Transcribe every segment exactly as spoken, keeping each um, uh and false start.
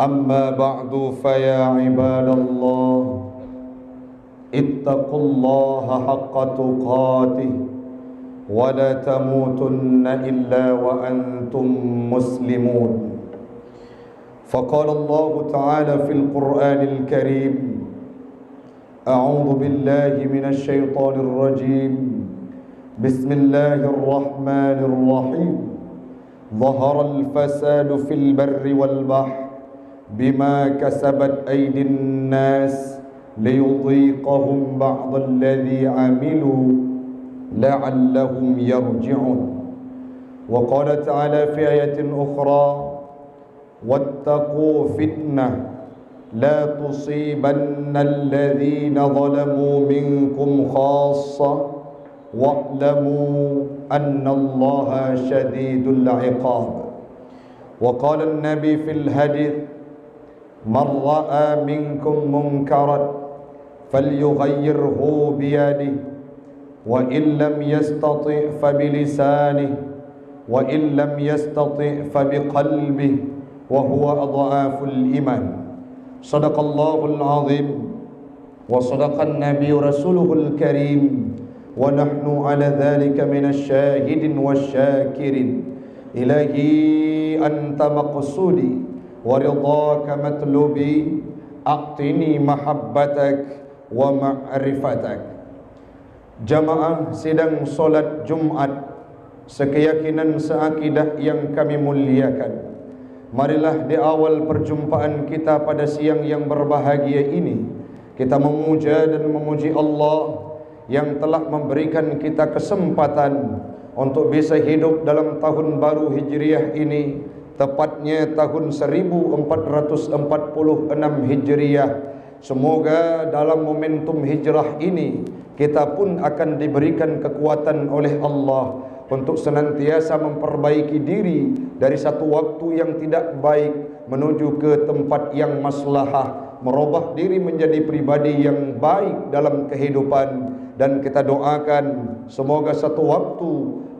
أما بعد، فيا عباد الله، اتقوا الله حق تقاته ولا تموتن إلا وأنتم مسلمون. فقال الله تعالى في القرآن الكريم: أعوذ بالله من الشيطان الرجيم. بسم الله الرحمن الرحيم. ظهر الفساد في البر والبحر بما كسبت أيدي الناس ليذيقهم بعض الذي عملوا لعلهم يرجعون. وقال تعالى في آية أخرى: واتقوا فتنة لا تصيبن الذين ظلموا منكم خاصة واعلموا أن الله شديد العقاب. وقال النبي في الحديث: من رأى منكم منكرا فليغيره بيده، وإن لم يستطع فبلسانه، وإن لم يستطع فبقلبه، وهو أضعف الإيمان. صدق الله العظيم، وصدق النبي رسوله الكريم، ونحن على ذلك من الشاهدين والشاكرين. إلهي أنت مقصودي ورضاك مطلوبي، أعطني محبتك ومعرفتك. Jamaah sidang salat Jumat sekeyakinan seakidah yang kami muliakan, marilah di awal perjumpaan kita pada siang yang berbahagia ini, kita memuja dan memuji Allah yang telah memberikan kita kesempatan untuk bisa hidup dalam tahun baru Hijriah ini, tepatnya tahun seribu empat ratus empat puluh enam Hijriah. Semoga dalam momentum hijrah ini, kita pun akan diberikan kekuatan oleh Allah untuk senantiasa memperbaiki diri dari satu waktu yang tidak baik menuju ke tempat yang maslahah, merubah diri menjadi pribadi yang baik dalam kehidupan, dan kita doakan semoga satu waktu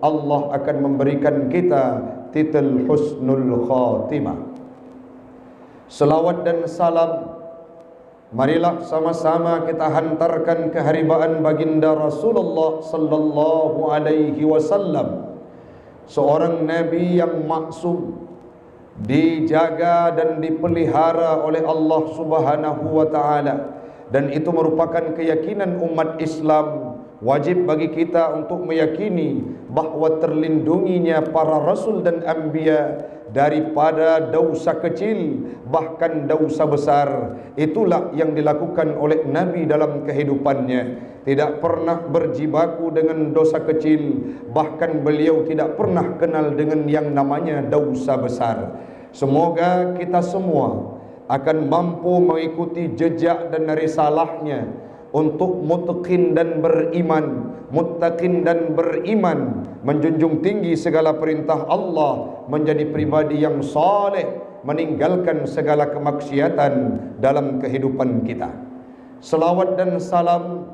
Allah akan memberikan kita titel Husnul Khatimah. Selawat dan salam marilah sama-sama kita hantarkan keharibaan Baginda Rasulullah sallallahu alaihi wasallam, seorang nabi yang maksum, dijaga dan dipelihara oleh Allah Subhanahu wa Ta'ala, dan itu merupakan keyakinan umat Islam. Wajib bagi kita untuk meyakini bahwa terlindunginya para rasul dan anbiya daripada dosa kecil, bahkan dosa besar. Itulah yang dilakukan oleh Nabi dalam kehidupannya. Tidak pernah berjibaku dengan dosa kecil, bahkan beliau tidak pernah kenal dengan yang namanya dosa besar. Semoga kita semua akan mampu mengikuti jejak dan risalahnya untuk mutqin dan beriman, muttaqin dan beriman, menjunjung tinggi segala perintah Allah, menjadi pribadi yang saleh, meninggalkan segala kemaksiatan dalam kehidupan kita. Selawat dan salam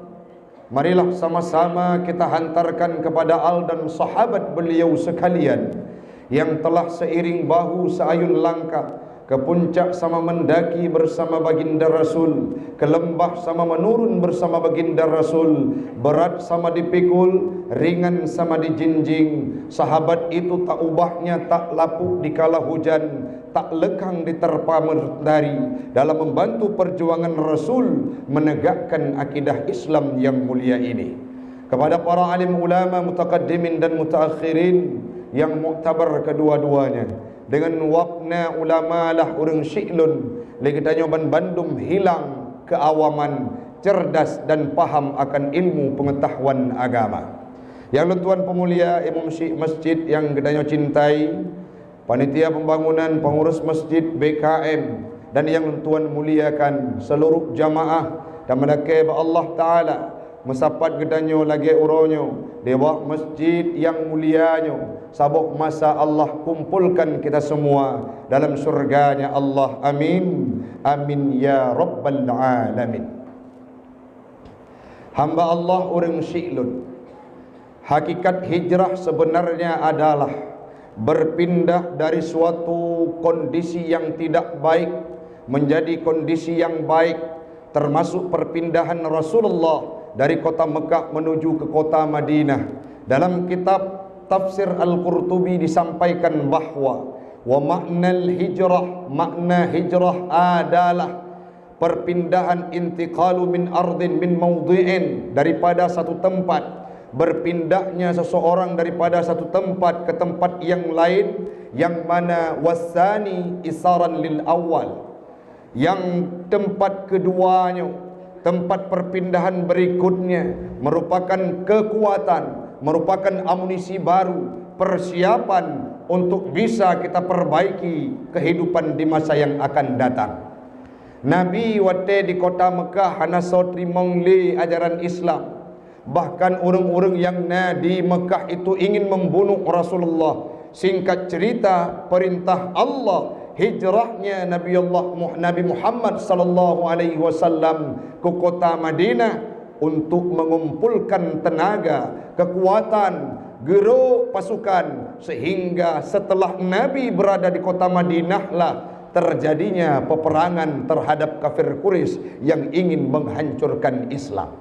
marilah sama-sama kita hantarkan kepada al dan sahabat beliau sekalian, yang telah seiring bahu seayun langkah, ke puncak sama mendaki bersama Baginda Rasul, ke lembah sama menurun bersama Baginda Rasul, berat sama dipikul, ringan sama dijinjing. Sahabat itu tak ubahnya, tak lapuk dikala hujan, tak lekang diterpa mentari dalam membantu perjuangan Rasul menegakkan akidah Islam yang mulia ini. Kepada para alim ulama mutakaddimin dan mutaakhirin yang muktabar kedua-duanya, dengan wabna ulama lah ureuëng syiklun, lé geutanyoe ban bandum hilang keawaman, cerdas dan paham akan ilmu pengetahuan agama. Yang lôn tuan peumulia, imum syik masjid yang geutanyoe cintai, panitia pembangunan, pengurus masjid, B K M, dan yang lôn tuan muliakan, seluruh jamaah, dan meulakée bak Allah Taala meusapat geutanyoe lagée uroe nyoe di bak masjid nyang mulia nyoe, saboh masa Allah kumpolkan kita semua dalam syurga-Nya Allah. Amin. Amin ya rabbal alamin. Hamba Allah ureuëng syiklun, hakikat hijrah sebenarnya adalah berpindah dari suatu kondisi yang tidak baik menjadi kondisi yang baik, termasuk perpindahan Rasulullah dari kota Mekah menuju ke kota Madinah. Dalam kitab Tafsir Al-Qurtubi disampaikan bahwa, "Wa ma'nal hijrah, makna hijrah adalah perpindahan, intiqalu min ardin min maudhi'in, daripada satu tempat, berpindahnya seseorang daripada satu tempat ke tempat yang lain, yang mana wasani isaran lil awal." Yang tempat keduanya, tempat perpindahan berikutnya merupakan kekuatan, merupakan amunisi baru, persiapan untuk bisa kita perbaiki kehidupan di masa yang akan datang. Nabi watée di kota Mekah hana soe teurimong lé ajaran Islam. Bahkan ureuëng-ureuëng nyang na di Mekah itu ingin membunuh Rasulullah. Singkat cerita, perintah Allah, hijrahnya Nabi Allah Mu-, Nabi Muhammad sallallahu alaihi wasallam ke kota Madinah untuk mengumpulkan tenaga, kekuatan, gerok pasukan, sehingga setelah Nabi berada di kota Madinah lah terjadinya peperangan terhadap kafir Quraisy yang ingin menghancurkan Islam.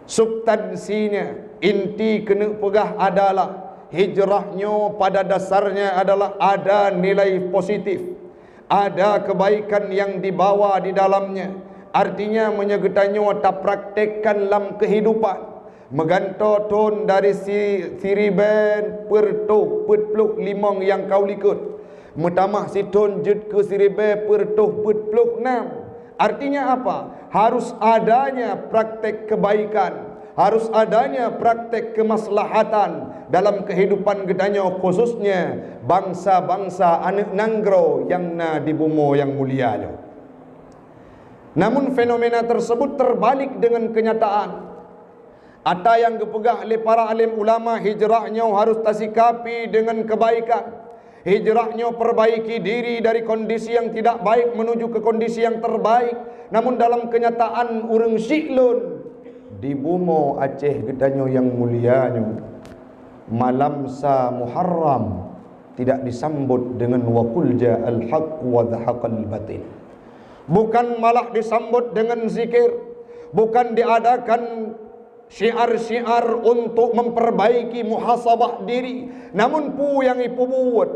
Substansinya, inti keuneuk peugah adalah hijrah nyoe pada dasarnya adalah ada nilai positif, ada kebaikan yang dibawa di dalamnya. Artinya, meunyoe geutanyoe tapraktekkan lam kehidupan, meugantoe thon dari si-, siribée peuet reutôh peuet ploh limong nyang ka u likot, meutamah sithon jeuet keu siribée peuet reutôh peuet ploh nam. Artinya apa? Harus adanya praktek kebaikan, harus adanya praktek kemaslahatan dalam kehidupan geutanyoe, khususnya bansa-bansa aneuëk nanggroe nyang na di bumoe nyang mulia nyoe. Namun, fenomena tersebut terbalik dengan kenyataan. Ata nyang geupeugah lé para alim ulama, hijrah nyoe harus tasikapi dengan kebaikan. Hijrah nyoe perbaiki diri dari kondisi yang tidak baik menuju ke kondisi yang terbaik. Namun, dalam kenyataan, ureuëng siklon di bumoe Aceh geutanyoe nyang mulia nyoe, malam sa Muharram tidak disambot dengan "Wa qul ja'al haqq wa zahaqal batil." Bukan malah disambot dengan zikir, bukan diadakan syiar-syiar untuk memperbaiki muhasabah diri, namun peue nyang ipeubuet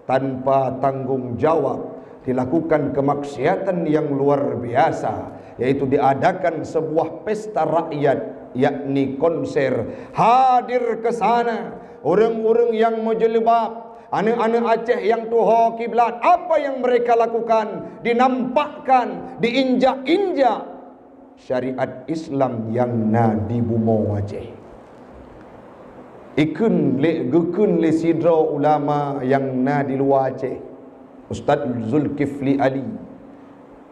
tanpa tanggung jawab, dilakukan kemaksiatan yang luar biasa, yaitu diadakan sebuah pesta rakyat, yakni konser. Hadir ke sana ureuëng-ureuëng nyang meujeuleubaab, aneuëk-aneuëk Aceh nyang tuho kiblat. Apa yang mereka lakukan? Dinampakkan, diinjak-injak syariat Islam nyang na di bumoe Aceh. Ikheun lé, geukheun lé sidroe ulama nyang na di luwa Aceh, Ustaz Zulkifli Ali.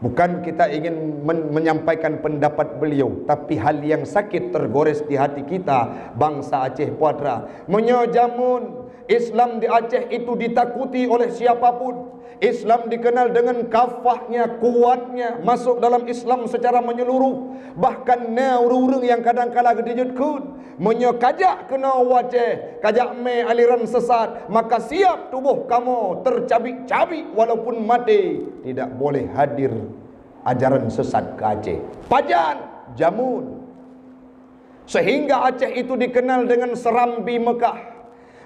Bukan kita ingin men-, menyampaikan pendapat beliau, tapi hal yang sakit tergores di hati kita, bangsa Aceh Putra. Meunyoe jameun Islam di Aceh itu ditakuti oleh siapapun, Islam dikenal dengan kafahnya, kuatnya, masuk dalam Islam secara menyeluruh. Bahkan na ureuëng-ureuëng nyang kadang kala geuteujeuet kheun, meunyoe kajak keunoe u Aceh, kajak mé aliran sesat, maka siap tuboh kamoe tercabik-cabik walaupun maté, tidak boleh hadir ajaran sesat ke Aceh. Pajan? Jameun. Sehingga Aceh itu dikenal dengan Serambi Mekah.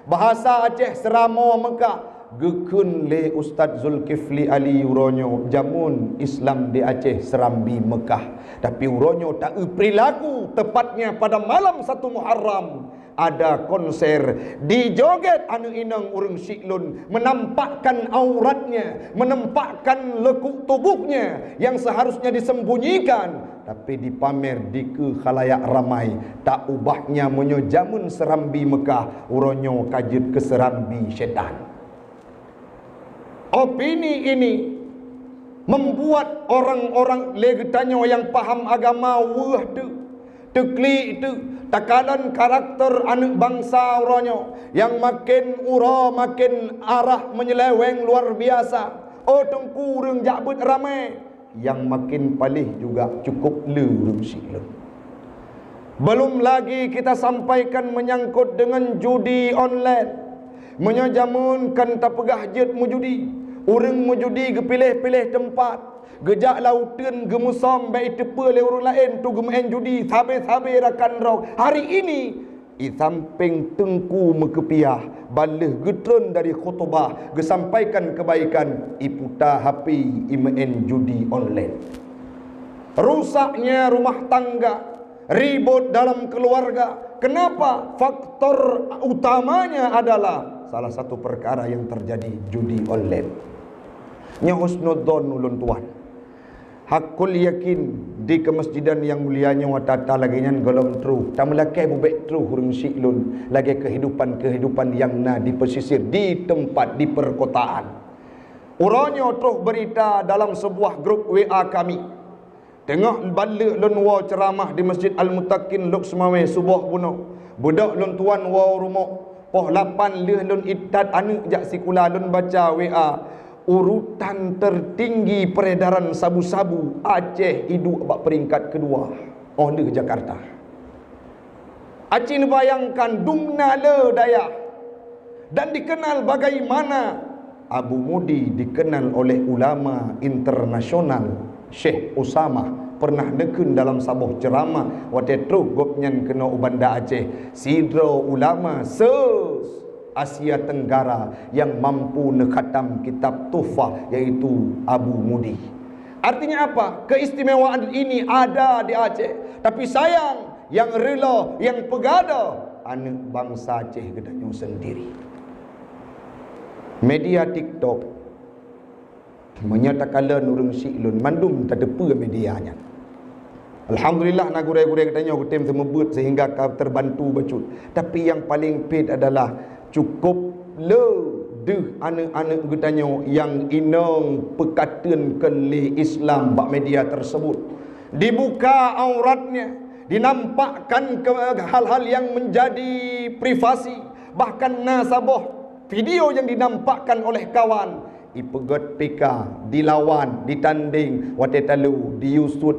Bahasa Aceh, Seuramoe Mekah. Geukheun lé Ustaz Zulkifli Ali uroe nyoe, jameun Islam di Aceh Serambi Mekah. Tapi uroe nyoe ta-eu perilaku, tepatnya pada malam satu Muharram, ada konser, dijoget aneuëk inong ureuëng siklon, menampakkan auratnya, menampakkan lekuk tubuhnya yang seharusnya disembunyikan, tapi dipamer dikeue khalayak ramai. Tak ubahnya meunyoe jameun Serambi Mekah, uroe nyoe ka jeuet keu Serambi Syetan. Opini ini membuat orang-orang lé geutanyoe nyang paham agama weueh teuk, teuklik teuk, takalon karakter aneuëk bansa uroe nyoe nyang maken uroe maken arah menyeleweng luar biasa. Oh Teungku, ureuëng jak beuet ramé, nyang maken paléh juga cukup le ureuëng siklon. Belum lagi kita sampaikan menyangkut dengan judi online. Meunyoe jameun kan tapeugah jeuet meujudi, Ureuëng meujudi geupiléh-piléh teumpat, geujak lam uteuen geumeusom bék jiteupeue lé ureuëng laén tu geumeu'en judi sabe-sabe rakan droe. Hari ini, i sampéng teungku meukeupiah, ban lheueh geutreun dari khutubah, geusampaikan keubaikan, iputa H P, imeu'en judi online. Rusaknya rumah tangga, ribut dalam keluarga. Kenapa? Faktor utamanya adalah salah satu perkara yang terjadi, judi online. Nyoe husnudzon ulôn tuan. Hakul yakin di keumasjidan nyang mulia nyoe ata-ata lagée nyan gohlom troh. Tameulakée bubek troh ureuëng syiek lôn lagée kehidupan-kehidupan nyang na di pesisir, di tempat, di perkotaan. Uroe nyoe troh berita dalam sebuah grup W A kami. Teungoh ban lheueh lôn woe ceuramah di Masjid Al-Mutakin Lhokseumawe suboh bunoe, beudôh lôn tuan woe rumoh. Poh lapan lheueh lôn itat aneuëk jak sikula, lôn baca W A, urutan tertinggi peredaran sabu-sabu, Aceh iduek bak peringkat keudua, óh lheueh Jakarta. Aci neubayangkan dum na le dayah dan dikenal bagaimana Abu Mudi dikenal oleh ulama internasional. Syekh Usamah pernah neukheun dalam saboh ceuramah watée troh gobnyan keunoe u Banda Aceh, sidroe ulama se-Asia Tenggara nyang mampu neukhatam kitab Tuhfah, yaitu Abu Mudi. Artinya apa? Keistimewaan ini ada di Aceh. Tapi sayang, nyang reuloh, nyang peugada, aneuëk bansa Aceh geutanyoe sendiri. Media TikTok, meunyoe takalon ureuëng syiek lôn, mandum tateupeue media nyan. Alhamdulillah, na gurée-gurée geutanyoe geutem seumeubeuet sehingga ka terbantu bacut. Tapi nyang paleng phet adalah cukup le deuh aneuëk-aneuëk geutanyoe nyang inong peukateun keu lé Islam bak media tersebut. Dibuka auratnya, dinampakkan ke hal-hal yang menjadi privasi. Bahkan na saboh video yang dinampakkan oleh kawan, ipeugét pika, dilawan, ditandeng, watée talo diusut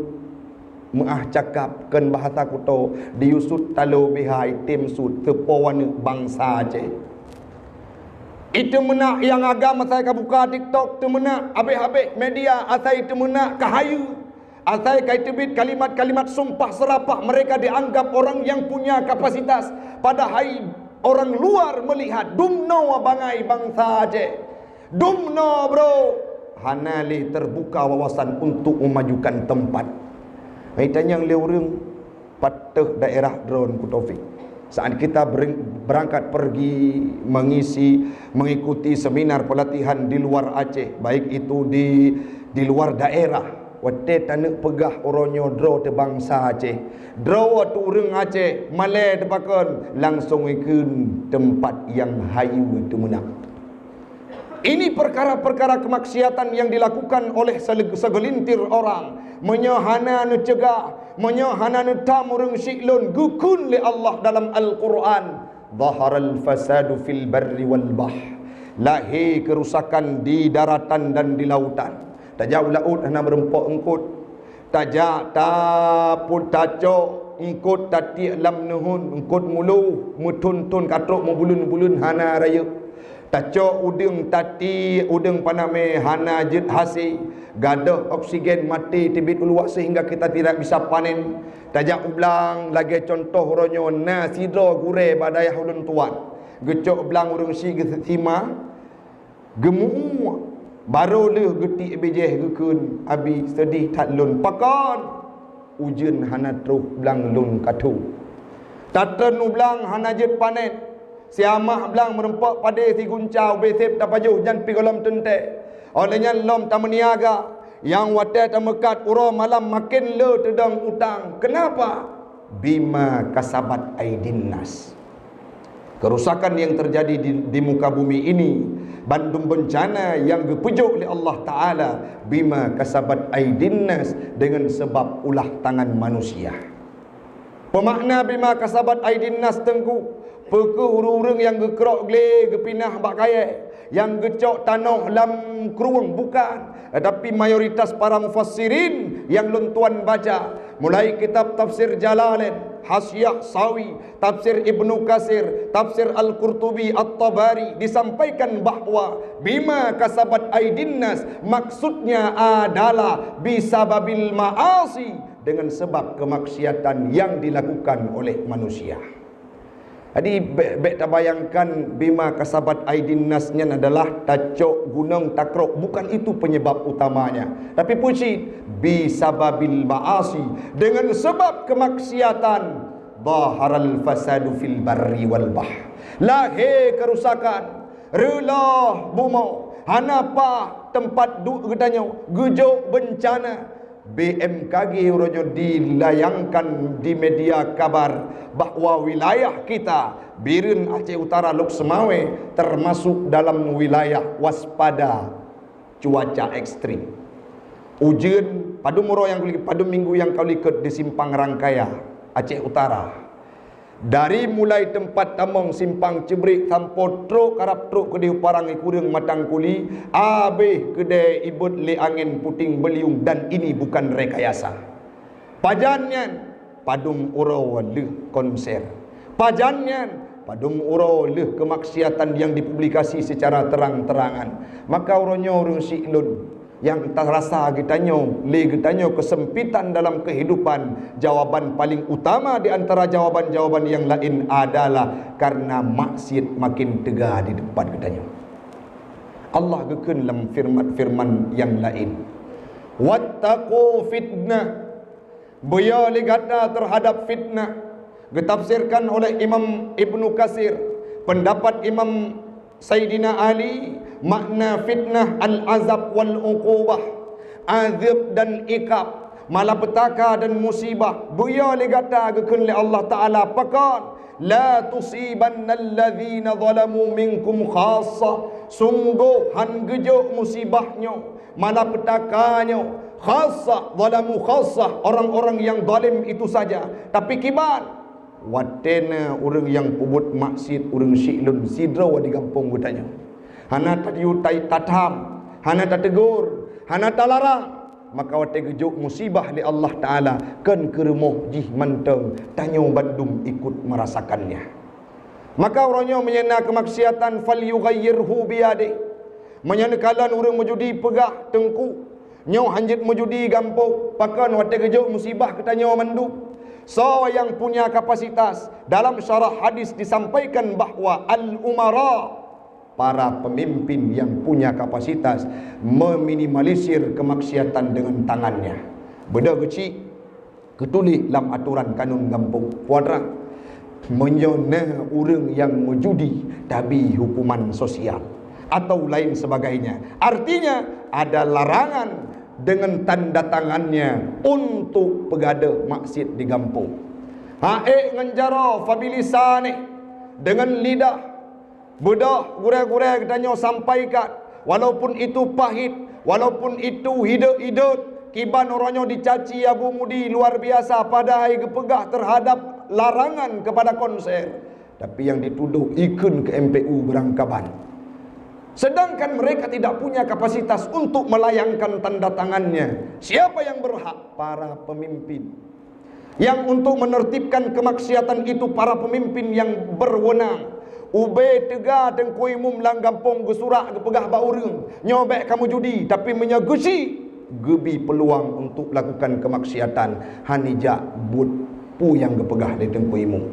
meu'ah cakap, kheun bahasa kuto, diusut talo B H, item sut, teupo aneuëk bansa Aceh. Iteumeunak nyang agam asai ka buka TikTok, teumeunak, habéh-habéh media asai teumeunak ka hayeue. Asai ka iteubiet kalimat-kalimat sumpah serapah, mereka dianggap orang yang punya kapasitas, padahai orang luar melihat dumnoe bangai bansa Aceh. Dumnoe, bro, hana lé terbuka wawasan untuk memajukan tempat. Hai tanyong lé ureuëng, patéh daerah droen ku Taufik. Saat kita bereng-, berangkat pergi mengisi, mengikuti seminar pelatihan di luar Aceh, baik itu di, di luar daerah, watée taneuk peugah uroe nyoe droe teuh bansa Aceh, droe teuh ureuëng Aceh, malée teupakon, langsung ikheun teumpat nyang hayeue teumeunak. Ini perkara-perkara kemaksiatan yang dilakukan oleh sele-, segelintir orang. Meunyoe hana neucegah, meunyoe hana neutam ureuëng syiek lôn, geukheun lé Allah dalam Al-Quran, "Zaharal fasadu fil barri wal bahr." Lahé keurusakan di daratan dan di lautan. Tajak u laôt hana meurumpok eungkôt. Tajak tapot tacok eungkôt tatiek lam neuheun, eungkôt muloh meuthon-thon ka trok meubulon-bulon hana rayeuk. Tacok udeueng tatiek, udeueng panamé hana jeuet hasé. Gadôh oksigen maté teubiet u luwa sehingga kita tidak bisa panen. Tajak u blang lagée cuntoh uroe nyoe na sidroe gurée bak dayah ulôn tuan. Geucok blang ureuëng syiek geusima, geumuuek, barô lheueh geutiek bijéh geukheun, "Abi, seudeh that lôn." "Pakon?" "Ujeuen hana troh, blang lôn ka tho." Tatreun u blang hana jeuet panen. Siamah blang meurumpok padé sigunca ubé sép tapajoh nyan pih gohlom teuntée. Óh lheueh nyan lom tameuniaga, nyang watée tameukat uroe malam maken le teudong utang. Kenapa? Bima kasabat aidin nas. Kerusakan yang terjadi di, di muka bumi ini, bandum bencana yang geupeujok lé Allah Taala, bima kasabat aidin nas, dengan sebab ulah tangan manusia. Pemakna bima kasabat aidin nas, Teungku, peu kheueh ureuëng-ureuëng nyang geukrok glé geupinah bak kayée, nyang geucok tanoh lam krueng? Bukan. Tetapi mayoritas para mufassirin nyang lôn tuan baca, mulai kitab tafsir Jalalain, Hasyiah Sawi, tafsir Ibnu Katsir, tafsir Al-Qurtubi, At-Tabari, disampaikan bahwa bima kasabat aidin nas maksudnya adalah bisababil ma'asi, dengan sebab kemaksiatan yang dilakukan oleh manusia. Jadi, bèk, bèk tabayangkan bima kasabat aidin nas nyan adalah tacok gunong takrok, bukan itu penyebab utamanya. Tapi peue cit, bisababil ma'asi, dengan sebab kemaksiatan, dhaharal fasadu fil barri wal bahr. Lahé kerusakan, reuloh bumoe, hana paih teumpat duek geutanyoe, geujok beuncana. B M K G uroe nyoe dilayangkan di media kabar bahwa wilayah kita, Bireuen Aceh Utara, Lhokseumawe, termasuk dalam wilayah waspada cuaca ekstrim. Ujeuen padum uroe nyang, padum minggu nyang ka likot di Simpang Rangkaya, Aceh Utara. Dari mulai teumpat tamong Simpang Ceubreuk sampoe trok karab trok keudéh u Parang Ikureueng Matang Kuli, abéh keudè ibot lé angén puting beuliueng, dan ini bukan rekayasa. Pajan nyan? Padum uroe lheueh konser. Pajan nyan? Padum uroe lheueh kemaksiatan nyang dipublikasi secara terang-terangan. Maka uroe nyoe ureuëng syiek lôn, nyang tarasa geutanyoe, lé geutanyoe kesempitan dalam kehidupan, jawaban paling utama di antara jawaban-jawaban nyang laén adalah karena maksiat makin teuga di teumpat geutanyoe. Allah geukheun lam firman-firman nyang laén, "Wattaqu fitnah." Beuyo lé gata terhadap fitnah. Geutafsirkan oleh Imam Ibnu Katsir, pendapat Imam Saidina Ali, makna fitnah al-azab wal uqubah, azab dan ikab, malapetaka dan musibah. Beuyo lé gata, geukheun lé Allah Taala, pakon, "La tusibannalladzina zalamu minkum khassah." Sunggoh han geujok musibah nyoe, malapetaka nyoe, khassah, zalamu khassah, orang-orang yang zalim itu saja. Tapi kiban, watée na ureuëng nyang peubuet maksiat, ureuëng syiek lôn sidroe di gampông geutanyoe, hana tayue tai-, tatham, hana tategur, hana talarang, maka watée geujok musibah lé Allah Taala, kon keu rumoh jih mantong, tanyoe bandum ikut merasakannya. Maka uroe nyoe meunyoe na keumaksiatan, "Falyughayyirhu biyadih." Meunyoe neukalon ureuëng meujudi peugah, "Teungku, nyoe hanjeuet meujudi gampông," pakon watée geujok musibah keu tanyoe mandum. Soe nyang punya kapasitas? Dalam syarah hadis disampaikan bahwa al-umara, para pemimpin yang punya kapasitas meminimalisir kemaksiatan dengan tangannya. Beudôh geuchik, geutuléh lam atoran kanun gampông, puatra, meunyoe na ureuëng nyang meujudi, tabi hukuman sosial atau lain sebagainya. Artinya, ada larangan dengan tanda tangannya untuk peugadôh maksiat di gampông. Ha'ék ngon jaroe, fabilisanih, dengan lidah. Beudôh gurée-gurée geutanyoe sampaikan, walaupun itu pahit, walaupun itu hideuk-hideuk, kiban uroe nyoe dicaci Abu Mudi luar biasa, padahai geupeugah terhadap larangan kepada konser, tapi yang dituduh ikheun keu M P U beurangkaban. Sedangkan mereka tidak punya kapasitas untuk melayangkan tanda tangannya. Siapa yang berhak? Para pemimpin. Yang untuk menertibkan kemaksiatan itu para pemimpin yang berwenang. Ubé teuga teungku imum lam gampông geusurak geupeugah bak ureuëng, "Nyoe bék kamoe judi," tapi meunyoe geuchik, geubi peuluang untuk lakukan kemaksiatan, hana jak buet peue nyang geupeugah lé teungku imum.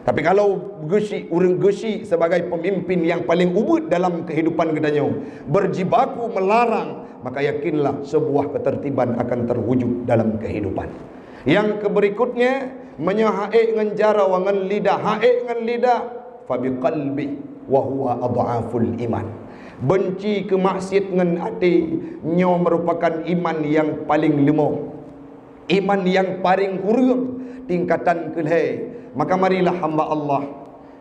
Tapi kalau geuchik, ureuëng geuchik sebagai pemimpin yang paling ubit dalam kehidupan geutanyoe, berjibaku melarang, maka yakinlah sebuah ketertiban akan terwujud dalam kehidupan. Yang keberikutnya, meunyoe ha'ék ngon jaroe, ngon lidah, ha'ék ngon lidah, fabiqalbi wa huwa adhaful iman. Benci keu maksiat ngon até, nyoe merupakan iman yang paling leumoh. Iman nyang paling kureueng tingkatan keulhée. Maka marilah hamba Allah,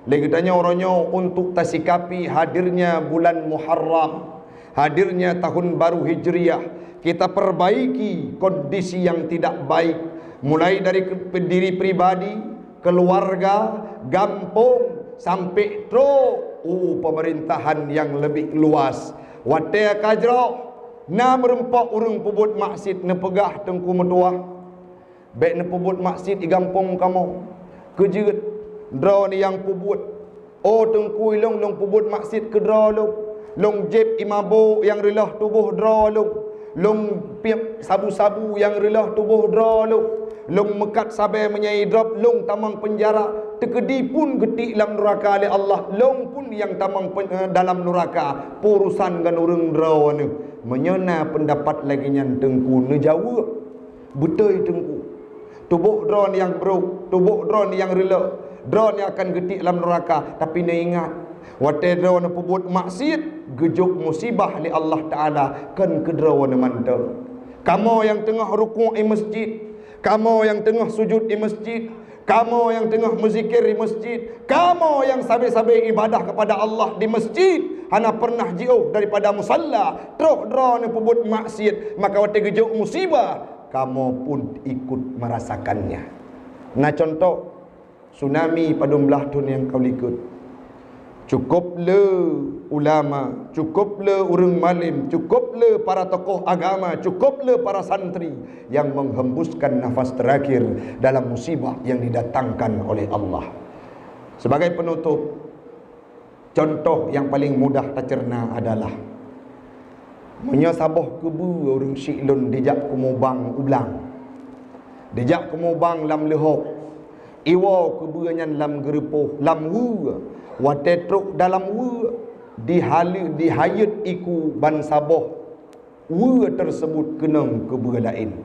lé geutanyoe uroe nyoe untuk tasikapi hadirnya bulan Muharram, hadirnya tahun baru Hijriah, kita perbaiki kondisi yang tidak baik, mulai dari ke-, diri pribadi, keluarga, gampông, sampai trok u pemerintahan yang lebih luas. Watée ka jroh, na meureumpok ureuëng peubuet maksiat, neupeugah teungku meutuwah, "Bék neupeubuet maksiat di gampông kamoe. Keujeuet, droeneuh nyang peubuet. Oh Teungku, ilong lôn peubuet maksiet keu droe lôn. Lôn jieb ié mabök nyang reuloh tuboh droe lôn. Lôn piep sabu-sabu nyang reuloh tuboh droe lôn. Lôn meukat sabe meunyoe drob lôn tamong peunjara. Teukeudi pun geutiek lam nuraka lé Allah, lôn pun nyang tamong pen-, eh, dalam nuraka. Peurusan ngon ureuëng droeneuh. Meunyoe na peundapat lagée nyan Teungku, neujaweueb. Beutôi Teungku. Tuboh droeneuh nyang brok, tuboh droeneuh nyang reuloh, droeneuh akan geutiek lam nuraka. Tapi neuingat, watée droeneuh peubuet maksiet, geujok musibah lé Allah Taala kon keu droeneuh mantong. Kamoe nyang teungoh rukuk di masjid, kamoe nyang teungoh sujud di masjid, kamoe nyang teungoh meuzikir di masjid, kamoe nyang sabe-sabe ibadah kepada Allah di masjid, hana pernah jiôh daripada musalla, troh droeneuh peubuet maksiet, maka watée geujok musibah, kamoe pun ikut merasakannya. Na contoh, tsunami padum blaih thon nyang ka likot. Cukup le ulama, cukup le ureuëng malem, cukup le para tokoh agama, cukup le para santri yang menghembuskan nafas terakhir dalam musibah yang didatangkan oleh Allah. Sebagai penutup, contoh yang paling mudah tacerna adalah meunyoe saboh keubeue ureuëng syiek lôn dijak keumubang u blang, dijak keumubang lam leuhok, iwoe keubeue nyan lam geureupoh, lam weue, watée trok dalam weue, dihale-, dihayeuet iku ban saboh weue tersebut keunong keubeue laén.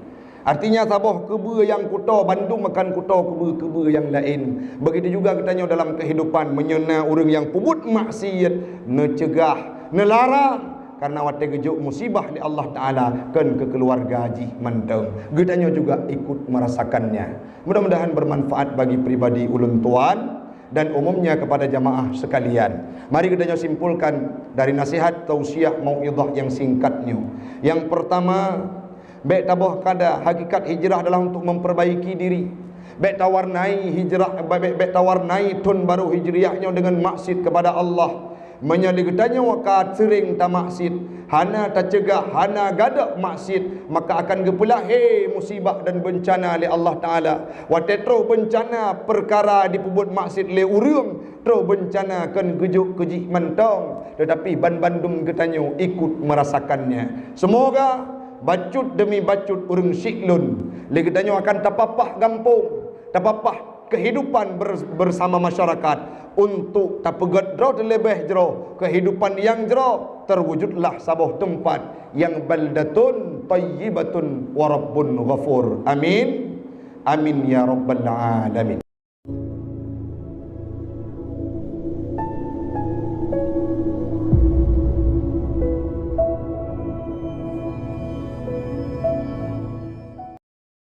Artinya saboh keubeue nyang kuto bandum akan kuto keubeue-keubeue nyang laén. Begitu juga geutanyoe dalam kehidupan, meunyoe na ureuëng nyang peubuet maksiet, neucegah, neularang, karena watée geujok musibah lé Allah Taala kon keu keuluwarga jih mantong. Geutanyoe juga ikut merasakannya. Mudah-mudahan bermanfaat bagi pribadi ulôn tuan dan umumnya kepada jamaah sekalian. Mari geutanyoe simpulkan dari nasihat, tausiah, mauidhah yang singkat nyoe. Yang pertama, bék taboh kada hakikat hijrah adalah untuk memperbaiki diri. Bék tawarnai hijrah, bék, bék tawarnai thon barô hijriah nyoe dengan maksiet kepada Allah. Meunyoe lé geutanyoe ka seuring tamaksiet, hana tacegah, hana gadôk maksiet, maka akan geupeulahé musibah dan beuncana lé Allah Taala. Watée troh beuncana peukara jipeubuet maksiet lé ureuëng, troh beuncana kon geujok keu jih mantong, teutapi banmandum geutanyoe ikut merasakannya. Semoga bacut demi bacut ureuëng syiek lôn, lé geutanyoe akan tapapah gampông, tapapah kehidupan ber-, bersama masyarakat untuk tapeugét droe teuleubeh jroh kehidupan nyang jroh, terwujudlah saboh teumpat yang baldatun thayyibatun wa rabbun ghafur. Amin. Amin ya rabbal alamin.